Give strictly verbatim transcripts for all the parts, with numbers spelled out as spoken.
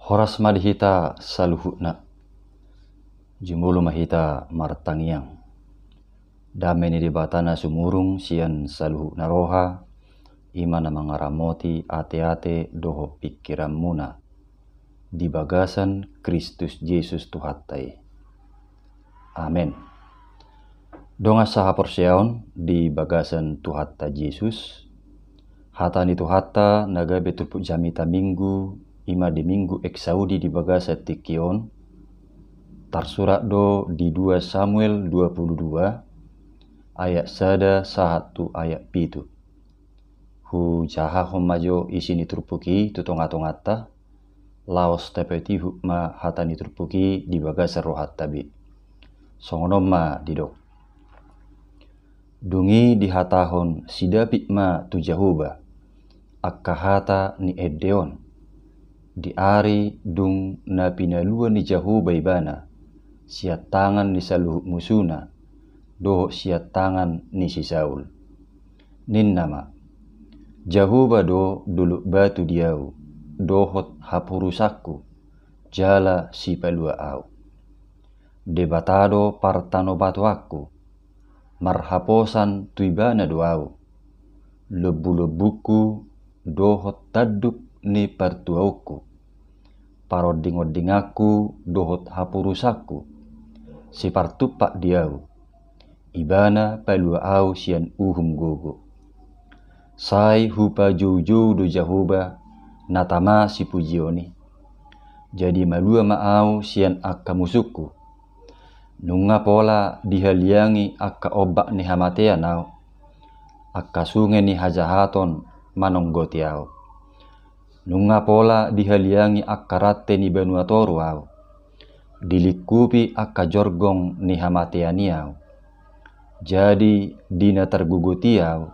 Horas ma di hita saluhutna. Jumolo ma hita martangiang. Dame ni Debata na sumurung sian saluhutna roha, i ma na mangaramoti ateate dohot pingkiranmuna di bagasan Kristus Jesus Tuhanta i. Amen. Dongan sahaporseaon di bagasan Tuhanta Jesus, hata ni Tuhanta na gabe turpuk jamita Minggu, i ma di Minggu Exaudi di bagasan tingki on, tarsurat do di dua Samuel dua puluh dua, ayat sada sahat tu ayat pitu. Hujahahon ma jo isi ni turpuk i tu tongatonganta, laos tapatihuk ma hata ni turpuk i di bagasan rohanta be. Songon on ma didok. Dung i dihatahon si David ma tu Jahowa angka hata ni ende on, di ari dung na pinalua ni Jahowa ibana sian tangan ni saluhut musuna dohot sian tangan ni si Saul. Ninna ma, Jahowa do dolok batu di ahu dohot haporusanku, jala sipalua ahu. Debata do partanobatoanku, marhaposan tu ibana do ahu, lombulombungku dohot tanduk ni partuaonku, parondingondinganku dohot haporusanku, sipartumpak di ahu. Ibana palua ahu sian uhum gogo. Sai hupajoujou do Jahowa, na tama sipujion i. Jadi malua ma ahu sian angka musungku. Nunga pola dihaliangi angka ombak ni hamatean ahu, angka sunge ni hajahaton manonggoti ahu. Nunga pola dihaliangi angka rante ni banua toru ahu, dilingkupi angka jorgong ni hamatean i ahu. Jadi di na targogot i ahu,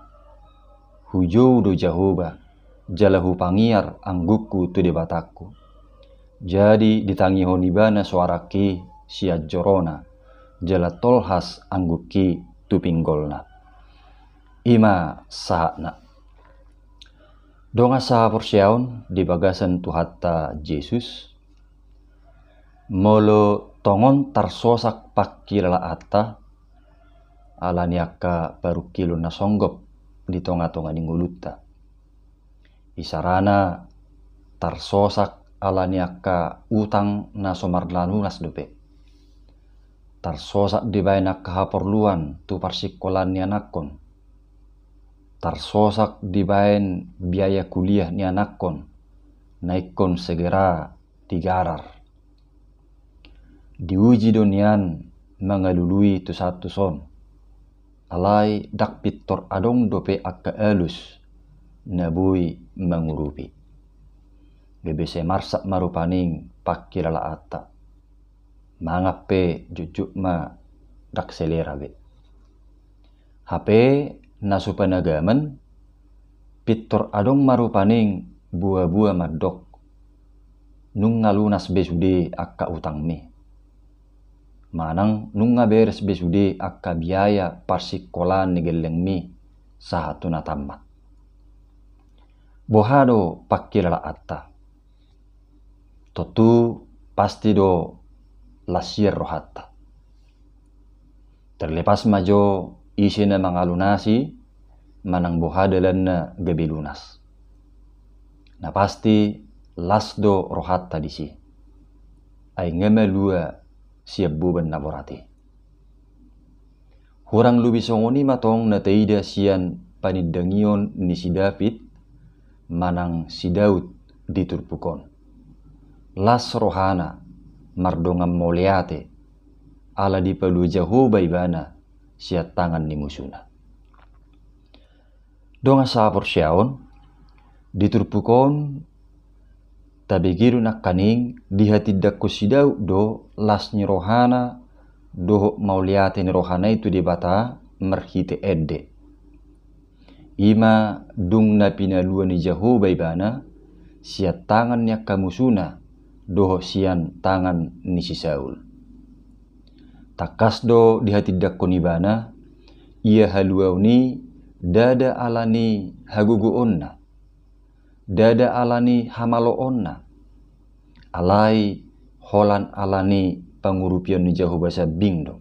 hujou do Jahowa, jala hupangiar anggukku tu Debatangku. Jadi ditangihon ibana soarangki sian jorona, jala tolhas anggukki tu pinggolna. I ma sahatna. Dongan sahaporseaon di bagasan Tuhanta Jesus, molo tongon tarsosak pangkilalaanta ala ni angka parungkilon na songgop di tongatonga ni ngolunta. Isarana tarsosak ala ni angka utang na so marlalunas dope. Tarsosak dibaen angka haporluan tu parsingkolaan ni anakkon. Tarsosak dibaen biaya kuliah ni anakkon, na ingkon segera digarar. Diuji do nian mangalului tu sahat tuson. Alai ndang pintor adong dope angka alus na boi mangurupi. Gabe sai marsak ma rupani pangkilalaanta. Mangan pe jotjot ma ndang selera be. Hape na so panagaman, pintor adong ma rupani boaboa mandok, nunga lunas be sude angka utangmi. Manang nunga beres be sude angka biaya parsingkolaan ni gellengmi sahat tu na tammat. Boha do pangkilalaanta? Tontu pasti do las hian rohanta. Terlepas ma jo ise na mangalunasi manang boha dalanna gabe lunas. Na pasti las do rohanta disi. Ai nga malua sian boban na borat i. Hurang lobi songon i ma tong na taida sian panindangion ni si David manang si Daud di turpuk on. Las rohana mardongan mauliate ala dipalua Jahowa ibana sian tangan ni musuna. Dongan sahaporseaon, di turpuk on tabege do nangkaning dihatindangkon si Daud do las ni rohana dohot mauliate ni rohana i tu Debata marhite ende. I ma dung na pinalua ni Jahowa ibana sian tangan ni angka musuna dohot sian tangan ni si Saul. Tangkas do dihatindangkon ibana, ia haluaon i ndada ala ni hagogoonna, ndada ala ni hamaloonna, Alai holan ala ni pangurupion ni Jahowa sambing do.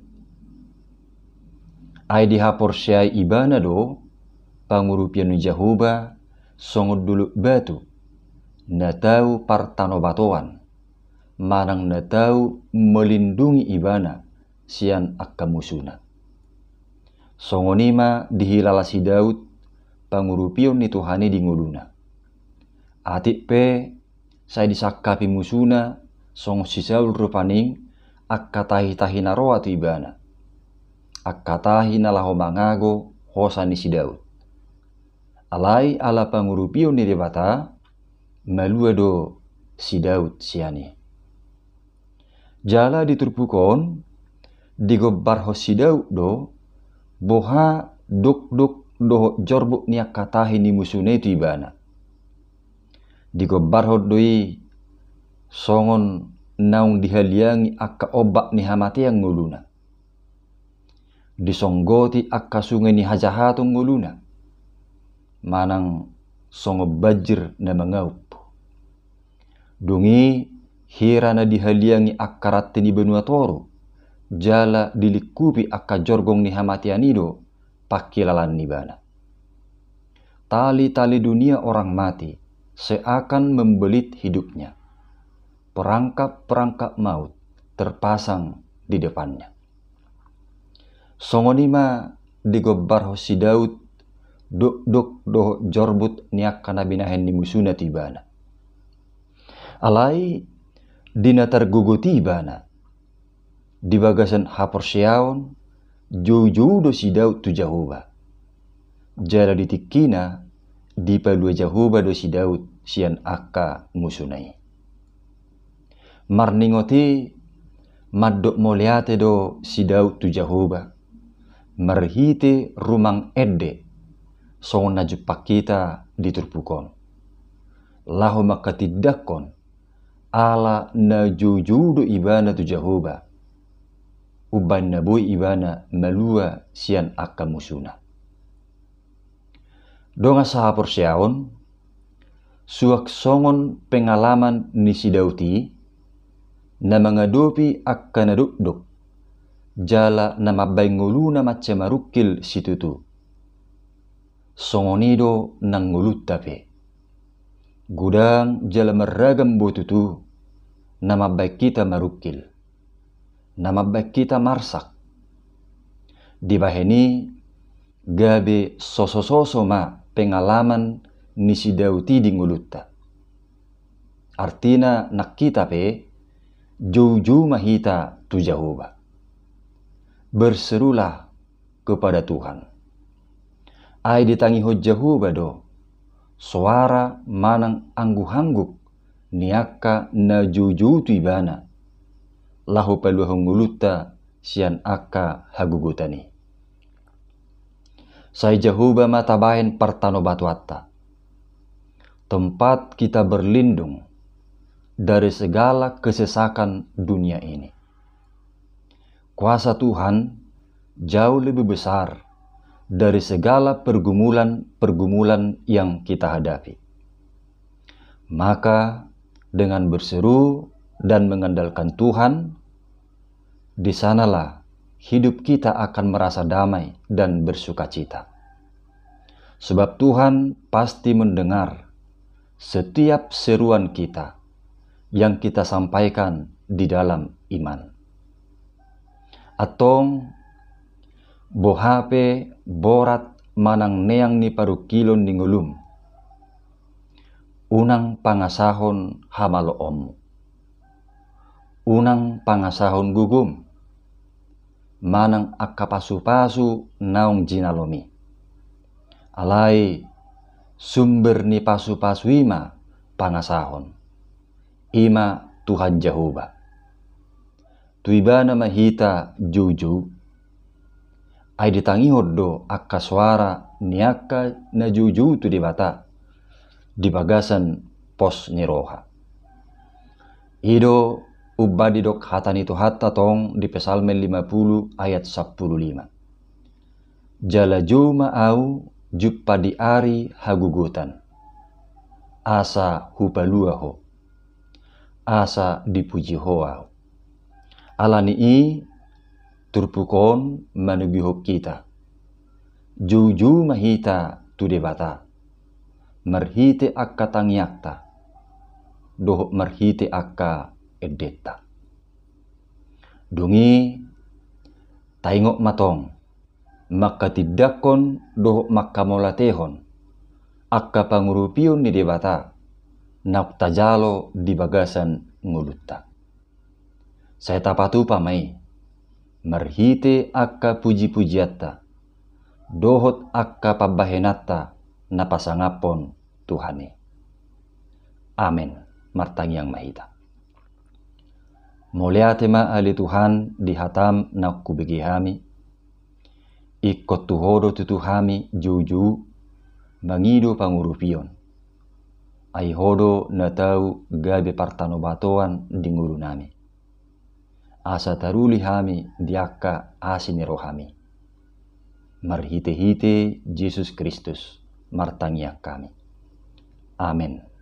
Ai dihaporseai ibana do pangurupion ni Jahowa songon dolok batu, na tau partanobatoan, manang na tau melindungi ibana sian angka musuna. Songon i ma dihilala si Daud pangurupion ni Tuhan i di ngoluna. Atik pe sai disangkapi musuna songon si Saul rupani angka tahi-tahi na roa tu ibana, angka tahi na laho mangago hosa ni si Daud. Alai ala pangurupion ni Debata, malua do si Daud sian i. Jala di turpuk on digombarhon si Daud do boha dokdok dohot jorbut ni angka tahi ni musuna i tu ibana. Digombarhon do i songon naung dihaliangi angka ombak ni hamatean ngoluna. Disonggoti angka sunge ni hajahaton ngoluna, manang songon banjir na mangaup. Dung i hira na dihaliangi angka ranti ni banua toru, jala dilingkupi angka jorgong ni hamatean i do pangkilalaan ni ibana. Tali-tali dunia orang mati seakan membelit hidupnya. Perangkap-perangkap maut terpasang di depannya. Songon i ma digombarhon si Daud dokdok dohot jorbut ni angka na binahen ni musuna tu ibana. Alai di na targogot i ibana, di bagasan haporseaon, joujou do si Daud tu Jahowa. Jala di tingkina dipalua Jahowa do si Daud sian angka musuna i. Marningot i mandok mauliate do si Daud tu Jahowa marhite rumang ende, songon na jumpang hita di turpuk on, laho mangkatindangkon ala na joujou do ibana tu Jahowa umbahen na boi ibana malua sian angka musuna. Dongan sahaporseaon, suang songon pengalaman ni si Daud i, na mangadopi angka na dokdok jala na mambahen ngoluna mansai marungkil situtu, songon i do nang ngolunta pe. Godang jala marragam do tutu na mambahen hita marungkil, na mambahen hita marsak. Dibahen i gabe sosososo ma pengalaman ni si Daud i di ngolunta. Artina nang hita pe joujou ma hita tu Jahowa. Berserulah kepada Tuhan. Ai ditangihon Jahowa do soara manang angguk-angguk ni angka na joujou tu ibana, laho paluahon ngolunta sian angka hagogotan i. Sai Jahowa ma tabahen partanobatoanta, tempat kita berlindung dari segala kesesakan dunia ini. Kuasa Tuhan jauh lebih besar dari segala pergumulan-pergumulan yang kita hadapi. Maka, dengan berseru dan mengandalkan Tuhan, di sanalah hidup kita akan merasa damai dan bersukacita. Sebab Tuhan pasti mendengar setiap seruan kita yang kita sampaikan di dalam iman. Antong, boha pe borat manang neang ni parungkilon ni ngolum, unang pangasahon hamaloonmu. Unang pangasahon gogom manang angka pasupasu naung jinalomi. Alai sumber ni pasupasu i ma pangasahon, i ma Tuhan Jahowa. Tu ibana ma hita joujou. Ai ditangihon do angka soara ni angka na joujou tu Debata di bagasan pos ni roha. I do umbahen didok hata ni Tuhanta tong di Psalmen lima puluh ayat sampulu lima. Jala jou ma ahu jumpa di ari hagogotan, asa hupalua ho. asa dipuji Ho ahu. Ala ni i turpuk on manogihon hita, joujou ma hita tu Debata marhite angka tangiangta dohot marhite angka endenta. Dung i, taingot ma tong mangkatindangkon dohot mangkamauliatehon angka pangurupion ni Debata naung tajalo di bagasan ngolunta. Sai tapatupa ma i marhite angka pujipujianta dohot angka pambahenanta na pasangaphon Tuhan i. Amen. Martangiang ma hita. Mauliate ma ale Tuhan di hataM naung hubege hami. Ingkon tu Ho do tutu hami joujou mangido pangurupion. Ai Ho do na tau gabe partanobatoan di ngolunami, asa taruli hami di angka asi ni rohaMi. Marhitehite Jesus Kristus martangiang hami. Amen.